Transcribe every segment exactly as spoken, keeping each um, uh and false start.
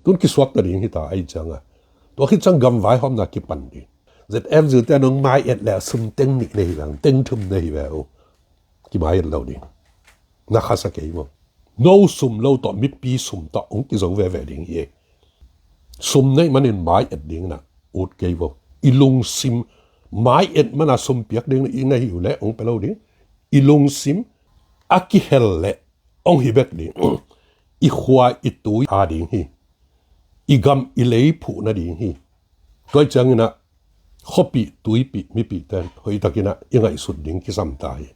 Tun kisuak ta ding hi ta ahi cianga, tua khit ciang gam vaihawmna kipan ding. ZF zilte nong mai et le sum teng nih na hi veng, teng thum na hi ve uh. Kimai et lo ding. Na khasa kei maw? No sum lo tawh, mipi sum tawh hong kizo veve ding hi. Sum neih manin mai et ding na ut kei vo. I lungsim, mai et mana sum piak ding na i na hi uh le hong pe lo ding. I lungsim a kihel le hong hi bek ding. I khua i tui a ding hi. I gam i lei phuh na ding hi. Tua ciangina khuapih tuipih mipihte hoihtakina i ngaihsut ding kisam ta hi.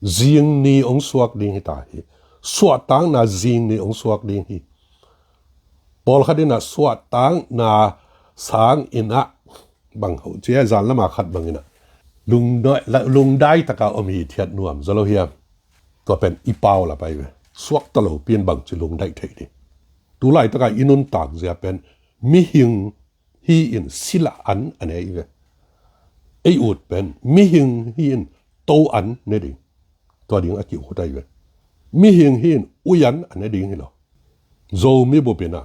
Zing ni hong suak ding hi ta hi. Suahtakna zing ni hong suak ding hi. Pawlkhat ina suahtakna sang ina bang ho cia zan lama khat bangina lungdai, la- lungdai taka om hi thiat nuam zaw lo hiam? Tua pen i pau la pai ve. Suakta lo pian bangci lungdai thei ding. Tulai taka i nuntak zia pen mihing hi in sila an a ne i ve. Ei ut pen mihing hi in to an ne ding. Tua ding a ki ut ai ve. Mihing hi in uyan a ne ding hi lo. Zomi bupina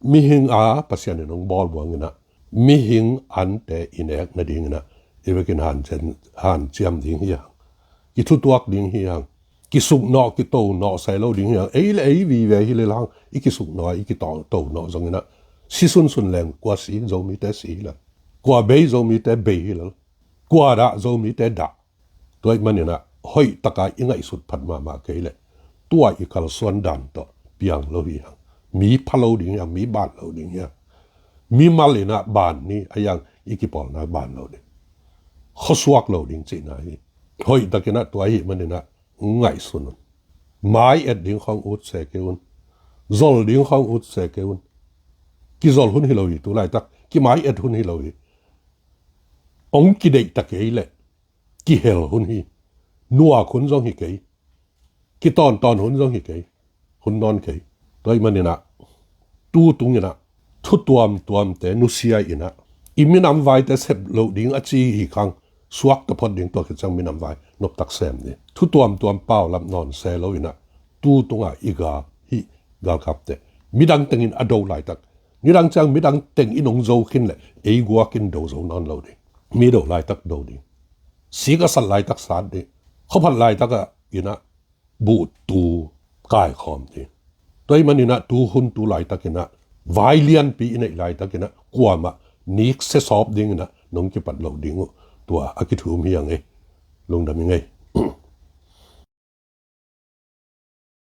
mihing a Pasian in hong bawl buangina mihing ante i nek na dingina i vekin hanciam, hanciam ding hi hang. Kithutuak ding hi hang. Kisuknawh, kitohnawh sai lo ding hi hang. Ei le ei vive hi lel hang. I kisuknawh, i kitohnawh zongina si sunsun leng kua si Zomite si hi lel. Kua bei Zomite bei hi lel. Kua dah Zomite dah. Tua ih manina hoih taka i ngaihsut phat mahmah kei leh tua i kalsuan dan tawh piang lo hi hang. Mi pha lo ding hi hang, mi ban lo ding hi hang. Mi malina ban ni a hiang i kipawlna ban lo ding. Khuasuak lo ding cihna hi. Hoih takina tua hi manina ngaihsun un. Mai et ding khawng ut se kei un. Zol ding khawng ut se kei un. Kizol hun hi lo hi tulaitak. Kimai et hun hi lo hi. Ong kideih ta kei leh kihel hun hi. Nuak hun zong hi kei. Kitawntawn hun zong hi kei. Hun nawn kei. Tua ih manina tu tungina thu tuamtuamte nusia ina i minam vaite sep loh ding a ci hi khang suak taphot ding tua khit ciang minam vai noptak sem ni. Thu tuamtuam paulam nawn se lo ina tu tunga i ga hi galkapte midang tengin a do laitak. Nidang ciang midang teng in hong zo khin le ei guak in do zo nawn lo ding. Mi do laitak do ding. Sik a sat laitak sat ding. Khuaphat laitak a ina buhtu kaikhawm ding. Tua ih manina tu hun tu laitakina vai lianpi i neih laitakina kuama nik sesawp dingina nong kipat lo ding uh. Tua a kithum hi ang ei. Lungdam i ngei.